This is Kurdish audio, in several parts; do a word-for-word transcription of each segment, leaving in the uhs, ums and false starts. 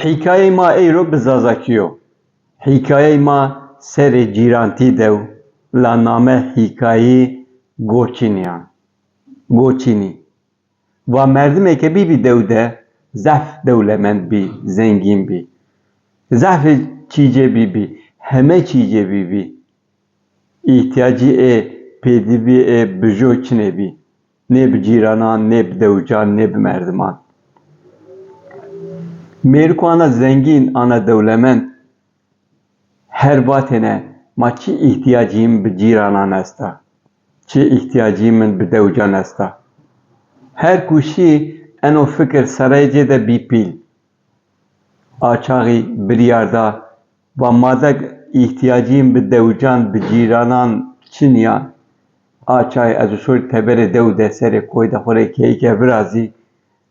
Hîkayeyê ma eyro bi zazakî yo. Hîkayeyê ma serê cîrantî dew, la name hîkayeyê Goçîniyan. Goçînî. Va merdimeke bîbî dew de zehf dewlemend bî, zengîn bî. Zehfê çîcê bîbî, heme çîcê bîbî. Îhtiyacî ê pêdivî ê bijo çinê bî. Nê bi cîranan, nê bi dewcan, nê bi merdiman. Mêriko ana zengîn, ana dewlemend her vatêne, ma çi îhtiyacî min bi cîranan esta, çi îhtiyacî min bi dewcan esta. Her ku şî eno fikir sereyê cê de bî pîl. A çaxî biryar da, va madek îhtiyacî min bi dewcan, bi cîranan çiniya, a çaxî ez û şorî teberê dew de serê koy de xwe rê keyike virazî,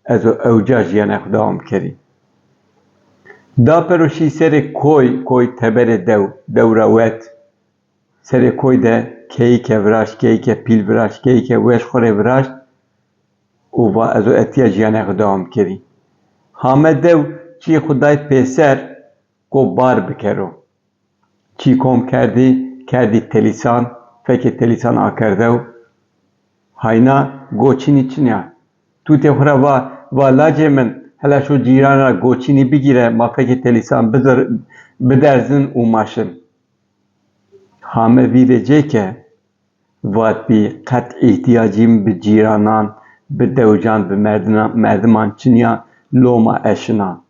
ez û ewca jiyana xwe dewam kerî. Da pero şî serê koy, koy teberê dew, dewra wet. Serê koy de keyike viraşt, keyike pîl viraşt, keyike weş xwe rê viraşt û va ez û etiya jiyana xwe dewam kerî. Hame dew çî xwe day pêser ku bar bikero. Çî kom kerdî, kerdî telîsan, fekê telîsan akerde û hayna Goçînî çiniya. Tûtê xwe re va, va lacê min, hela şo cîran ra Goçînî bigîre, ma fekê telîsan bidir-, biderzin û maşin. Hame vîrê cê ke, vatbî qet îhtiyacî min bi cîranan, bi dewcan, bi merdina-, merdiman çiniya, loma eşina.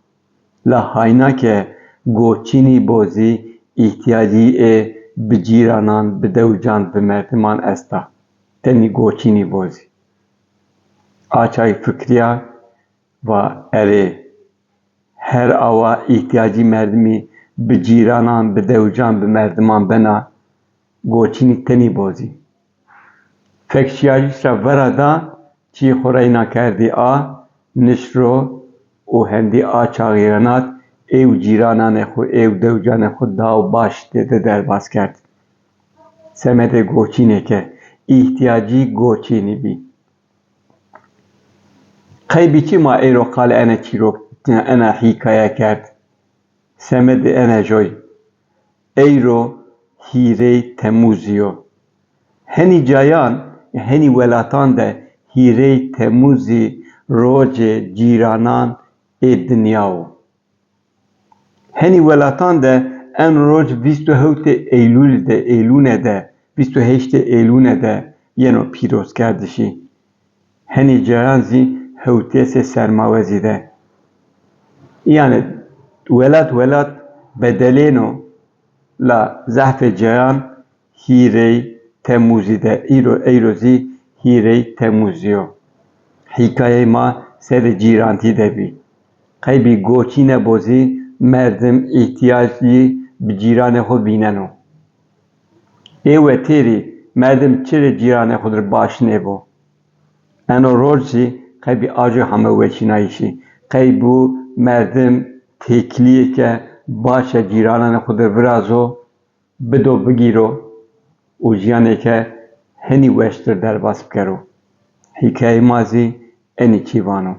La hayna ke Goçînî bo zî îhtiyacî ê bi cîranan, bi dewcan, bi merdiman esta. Tenî Goçînî bo zî. A çay fikriya, va erê, her awa îhtiyacî merdimî bi cîranan, bi dewcan, bi merdiman bena, Goçînî tenî bo zî. Fek şiyajîş ra vera da, çî xwe reyna kerdî a, nişt ro û hendî a çaxî renat, ê û cîrananê xwe, ê û dewcanê xwe da û baş tê de derbas kerd. Semedê Goçînê ke îhtiyacî Goçînî bî. Qey bî çi ma eyro qal ene çîrok, ene hîkaye kerd? Semedê ene joy. Eyro hîrey Temûzî yo. Henî cayan, henî welatan de hîrey Temûzî rojê cîranan ê dinya wo. Henî welatan de en roj vîst û hewtê Eylûlî de, Eylûne de, vîst û heştê Eylûne de yeno pîrozkerdişî. Henî cayan zî hewtêsê sermawezî de. Yanî welat welat bedelêno la zehfê cayan hîrey Temûzî de, îro, eyro zî hîrey Temûzî yo. Hîkayeyê ma serê cîrantî de bî. Qey bî Goçîne bo zî merdim îhtiyacî bi cîranê xwe vîneno. Ê wetêrî merdim çi rê cîranê xwe dir baş nêbo? Eno roj zî qey bî ajo heme weçînayîşî. Qey bû merdim têkiliyêke baş e cîrananê xwe dir virazo, bido bigîro û jiyaneke henî weştir derbas bikero. Hîkayeyê ma zî enî çî vano.